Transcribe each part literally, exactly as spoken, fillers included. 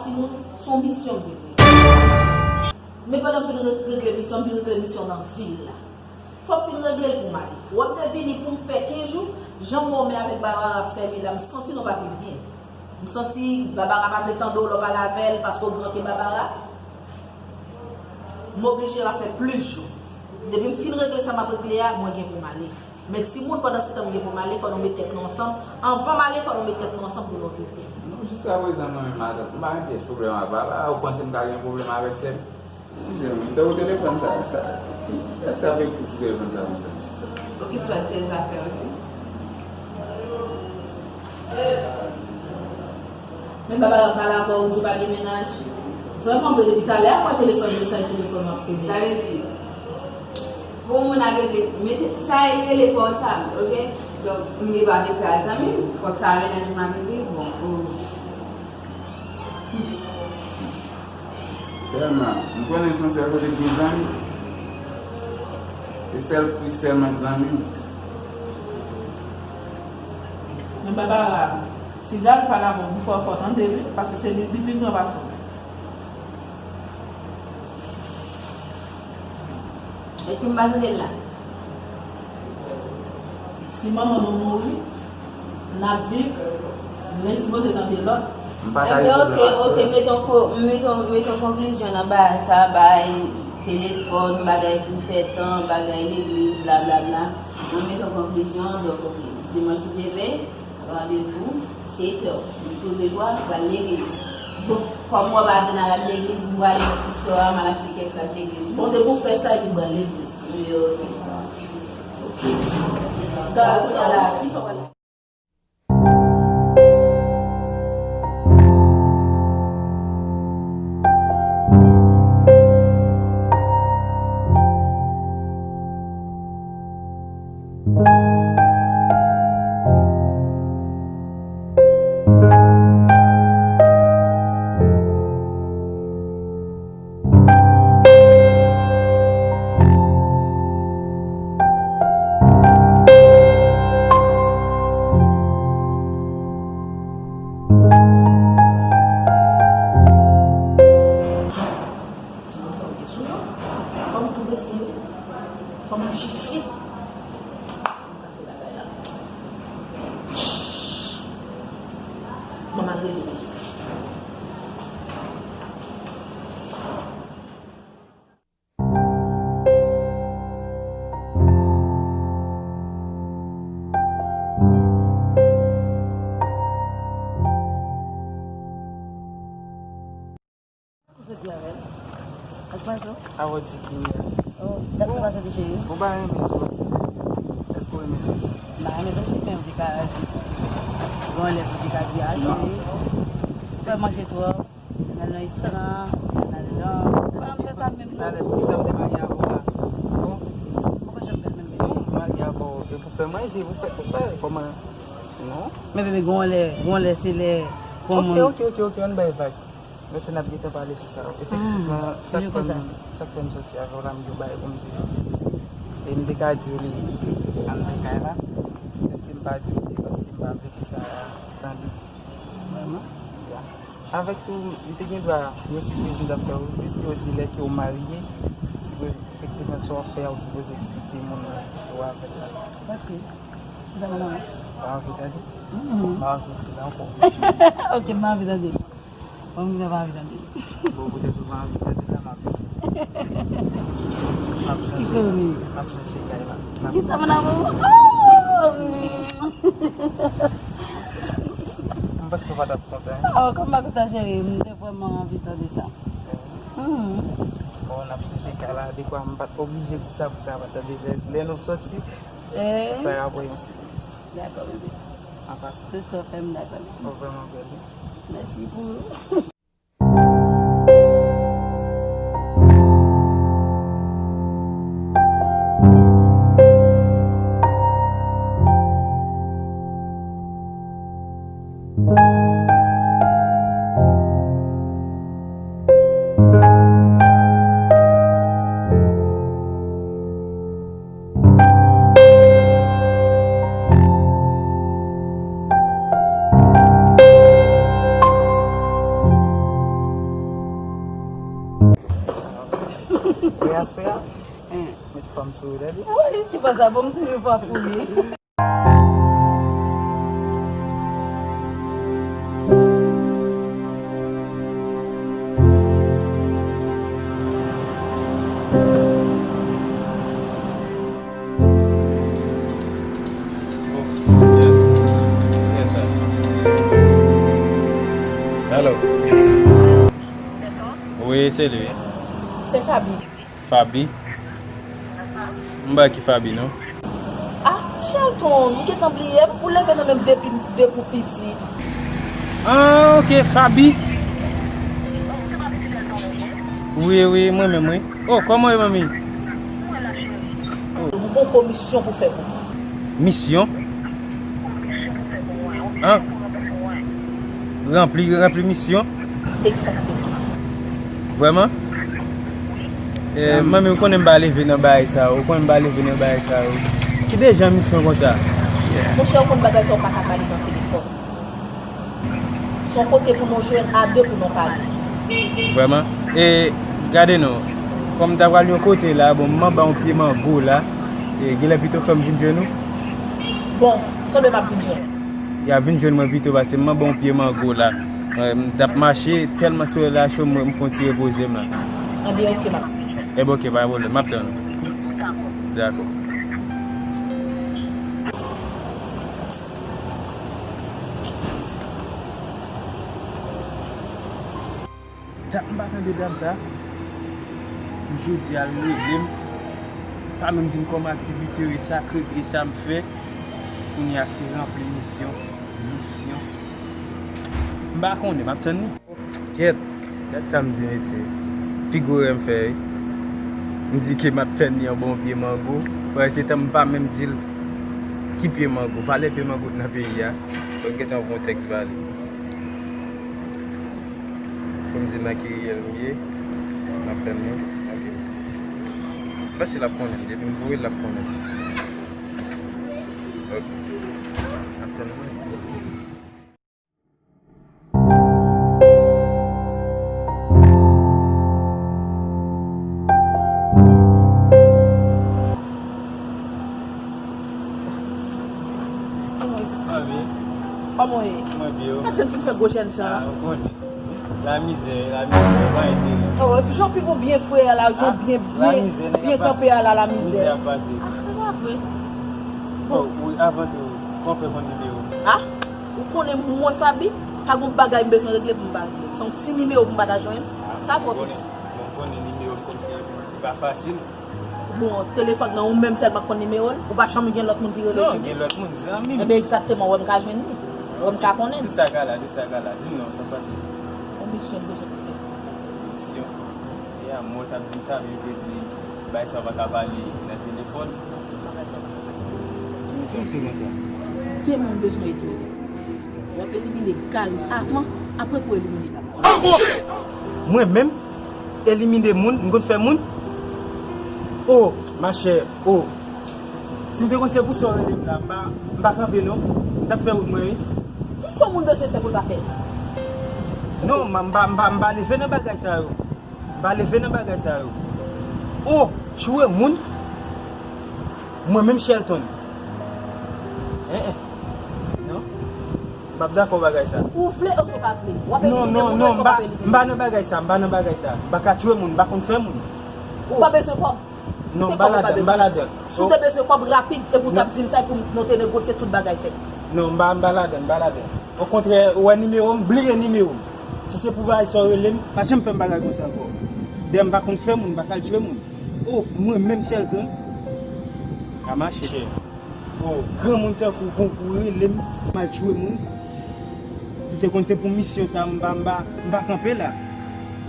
Timoun, se yon misyon m vin regle. Men pandan m fin re- regle misyon, m vin regle misyon nan vil la. Fò m fin regle l pou m ale. Wè m te vini pou m fè kenz jou, jan m wè w men avèk Barbara ap sèvi la, m santi nou pa fin byen. M santi Barbara pa vle tande w lè w pale avè l paske w gen anke Barbara. M oblije pa fè plis jou. Depi m fin regle sa m ap regle a, mwen gen pou m ale. Men timoun, pandan se tan m gen pou m ale, fò nou met tèt nou ansanm. Anvan m ale, fò nou met tèt nou ansanm pou nou viv byen. Non, jiskaprezan, mwen menm, matant, m pa gen pyès pwoblèm ak Barbara. Ou panse m ka gen pwoblèm avèk sè m? Sister, mwen, m te ou telefòn sa, sa, èske ap ekri sou telefòn sa konsa, sister? Okipe tèt ou de zafè, oke? Men Barbara pale avè w, ou di w pa gen mennaj. Vrèman vre, depi talè a, mwen telefòn, mesaj telefòn w ap sone. Sa vle di, pou moun ap rele, mete, sa e rele pòtab, oke? Donk, m gen dwa mete a zanmi m, fòk sa mennaj m ap rele, bon, o. Sèlman, m konnen se yon sèl kote k gen zanmi. E sèl, e sèlman k zanmi m. Men Barbara, si Dal pale avè w, fò, fò tande, wi, paske se li, li pi gran pase w. Èske m pa tande l la? Si manman nou mouri, n ap viv, len sipoze tande lòt. M pa ka Ebyen, oke, oke, met yon ko- met yon, met yon konklizyon nan bagay sa, bay telefòn, bagay pou fè tan, bagay legliz, bla, bla, bla. Mwen met yon konklizyon, donk, oke, dimanch si Dye vle, randevou, sèt è. Nou tou de twa pral legliz. Bon, kòm mwen pa vin al legliz, m prale nan ti sè a, m al achte kèk kach legliz. Bon, depi w fè sa, epi m pral legliz. Wi, oke. Sa, sa la, ki sa w pral Fò m tou bese wi. Fò m aji vit. Mwen malgre tou. Ou soti avè l? Ak Mazo? Avè w di ki miyè. Oh, dat ou pa soti, cheri? Ou pa renmen soti? Èske w renmen soti? M pa renmen soti, men ou te ka aji. Bon, lè pou te ka di, a, cheri, fè manje twòp, n al nan restoran, n al nan, ou pa renmen fè sa menm, non? Talè, poukisa m te marye avè w la? Bon. Poukisa m fè l menm, bebe? Non, m marye avè w, e pou fè manje, pou fè tout bagay, kòman? Non. Men, bebe, gon lè, gon lè, se lè, kòman? Ok, ok, ok, ok, ann bay vag. Mèsi, n ap gentan pale sou sa. Efektivman, sa k fè m, sa k fè m soti avè w la, m gen yon bagay pou m di w. E m te ka di w li anndan kay la, piske m pa di w li, paske m pa vle pou sa tande. Vrèman? Ya. Avèk tou, m te gen dwa yon sipriz m t ap fè w, piske yo di lè ke w marye, ou sipoze efektivman sa w ap fè a, ou sipoze eksplike moun nan ke w avè l la. Ok. Ou sa nan mwen? Pa anvi tande? M pa anvi di l ankò. Ok, m pa anvi tande. Bon, m gentan pa anvi tande. Bon, poutèt ou pa anvi tande la, m ap di. M ap chanje, m ap chanje kay la. Ki sa, mon amour? Oh! M panse w pa t ap kontan. Oh, kòman m pa kontan, cheri? M te vrèman anvi tande sa. Hmm. Bon, n ap chanje kay la. Dekwa, m pa t oblije di sa pou sa pa tande. Lè, lè nou soti, eh, sa va yon sipriz. Dakò, bebe. An pasan. Tout sa w fè m dakò. Ou vrèman bèl, wi. Mèsi pou Sou ya? Met fanm sou ou, tande. Wi, se pa sa, bon, m toujou pa pou li. Hello. Wi, se li. Se Faby. Faby? M pa ki Faby, non. Ah, Shelton, ou gentan bliye m? Ou leve nan menm depi, depi w piti. Ah, ok, Faby. Wi, wi, mwen menm, wi. Oh, kòman w ye, manmi? Oh. Ou gon komisyon pou fè pou mwen. Misyon? An? Ranpli, ranpli misyon? Egzakteman. Vrèman? Eh, manmi, ou konnen m pa leve nan bagay sa yo. Ou konnen m pa leve nan bagay sa yo. Ki de jan misyon konsa? Monchè, ou konn bagay sa yo pa ka pale nan telefòn. Se yon kote pou nou jwenn a de pou nou pale. Vrèman? E gade non, kòm m ta pral yon kote la, bon, m anba yon pye mango la, e genlè pito fè m vin jwenn ou? Bon, sanble m ap vin jwenn ou. Ya vin jwenn mwen pito, paske m anba yon pye mango la. Eh, m t ap mache, tèlman solèy la cho, m, m fè yon ti repoze m la. Anben, ok, m ap vin jwenn ou. Enben, ok, pa gen pwoblèm, m ap tann ou. Dakò. Dakò. Dat m pa tande dam sa. Pou jodi a, l rele m. Pa menm di m kòman aktivite yo ye, sa k regle sa m fè. Kounye a se ranpli misyon. Misyon. M pa konnen, m ap tann li. Kèt, gad sa m di mesye. Pi gwo erè m fè wi. M di ke m ap tann li anba yon pye mango. Pandan se tan m pa menm di l ki pye mango. Valè pye mango nan peyi a. Fò m gentan voye yon tèks ba li. Pou m di nan ki riyèl m ye, m ap tann li. Ok. M panse l ap konnen. Depi m voye l, l ap konnen. Ok. M ap tann mwen. Kòman w ye? Mwen byen, ou? Gad jan l fin fè gwo chèn sa. Ah, ou konnen. Lamizè, lamizè, pa ese. Oh, jan figi w byen fre a la, jan w byen, byen, byen kanpe a la, lamizè. Mizè ap pase. Ah, se pa vre. Bon, wi, avan tou, kòman w fè konn nimewo m? Ah, ou konnen mwen, Faby, pa gon bagay m bezwen regle pou m pa regle. Se yon ti nimewo pou m pa ta jwenn. Ah, sa twò piti. Bon, m konnen nimewo m kòmsi li pa fasil. Bon, telefòn nan ou menm sèlman k konn nimewo l? Ou pa janm gen lòt moun ki rele sou li? Non, gen lòt moun, zanmi m. Enben, egzakteman, wè m ka jwenn li. Wè m ka konnen. Tout sa ka la, tout sa ka la. Di m non, sa k pase? Yon misyon m bezwen pou fè. Misyon? E a mwen t ap di m sa, men yo te di, bagay sa yo pa ka pale nan telefòn. Ki misyon se konsa? Demen m bezwen ede w. W ap elimine Gary avan, apre pou w elimine Gary. Mwen menm? Elimine moun, m konn fè moun? Oh, machè, oh. Si m te konn se pou sa w rele m la, m pa, m pa kanpe non. M t ap fè wout mwen, wi. Kisa yon moun bezwen fè pou l pa fè? Non, m, m pa, m pa, m pa leve nan bagay sa yo. M pa leve nan bagay sa yo. Oh, tchwe moun? Mwen menm Shelton? Eh, eh. Non. M p ap dakò bagay sa. Ou vle oubyen w pa vle? W ap elimine moun oubyen w p ap elimine moun? Non, non, non, m pa, m pa nan bagay sa, m pa nan bagay sa. M pa ka tchwe moun, m pa konn fè moun. Ou pa bezwen kòb? Non, m pa ladan, m pa ladan. Si w te bezwen kòb rapid, epi w t ap di m sa, epi nou te negosye tout bagay fèt. Non, m pa, m pa ladan, m pa ladan. Okontrè, ou wè nimewo m, bliye nimewo m. Si se pou bagay sa w rele m, pa janm fè m bagay konsa ankò. Dayè m pa konn fè moun, m pa ka al tchwe moun. Oh, mwen menm Shelton. Ka mache. Oh, granmoun tankou w, pou, pou rele m, m al tchwe moun. Si se konn se pou misyon sa, m pa, m pa, m pa kanpe la.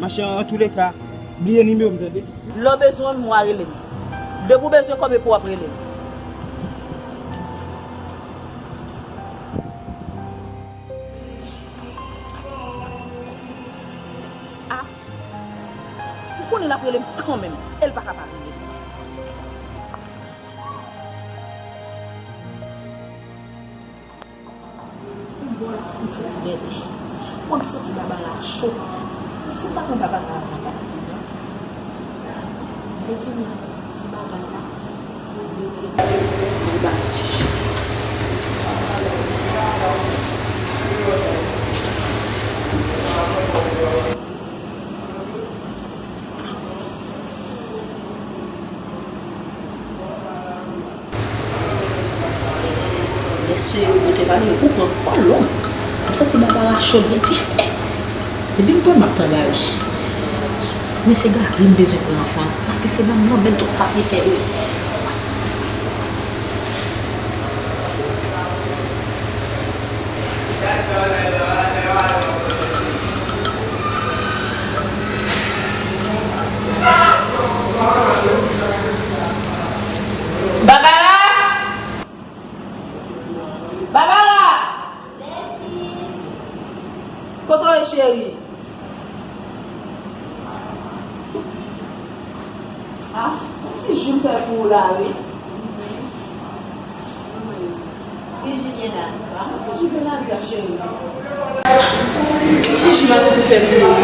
Machè, antouleka, bliye nimewo m, tande. Lè w bezwen m, w a rele m. Depi w bezwen kòb, epi w ap rele m. Ah, ou konnen l ap rele m kanmenm, e l pa ka pa rele m. Yon bò la fout cho nèt. Mwen m santi Babara cho. Si m pa pran Babara avan, pa t ap rive. Yo fini ak ti bagay la. Yo mete. Al ba ti je. Mesye yo, yo te pale, yo pran fò long. M santi Babara cho byen dife. Depi m pran, m ap pran gari. Men se gari m bezwen pran anvan, paske se nan mwen menm tout papye fè yo. Babara! Babara! Kote w ye, cheri? Ah, yon ti ji m fè pou ou la, wi. Ti ji Juliana. Ah, yon ti ji Bernadette, cheri. Yon ti ji maten pou fè pou ou.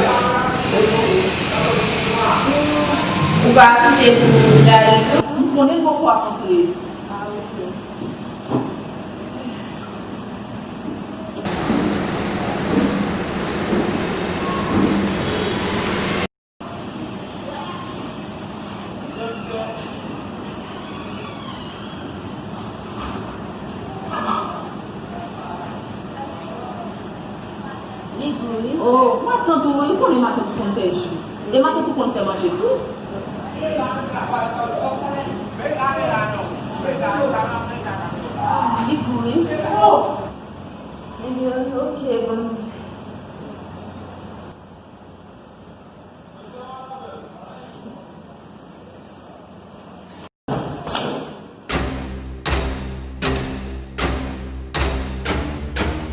Ou pa kite pou gari tou? M konnen l poko ap antre. Ah, ok. Li gou wi. Oh, matant ou, ou konnen matant ou konn fè ji. E matant ou konn fè manje tou. Li gou wi. Oh.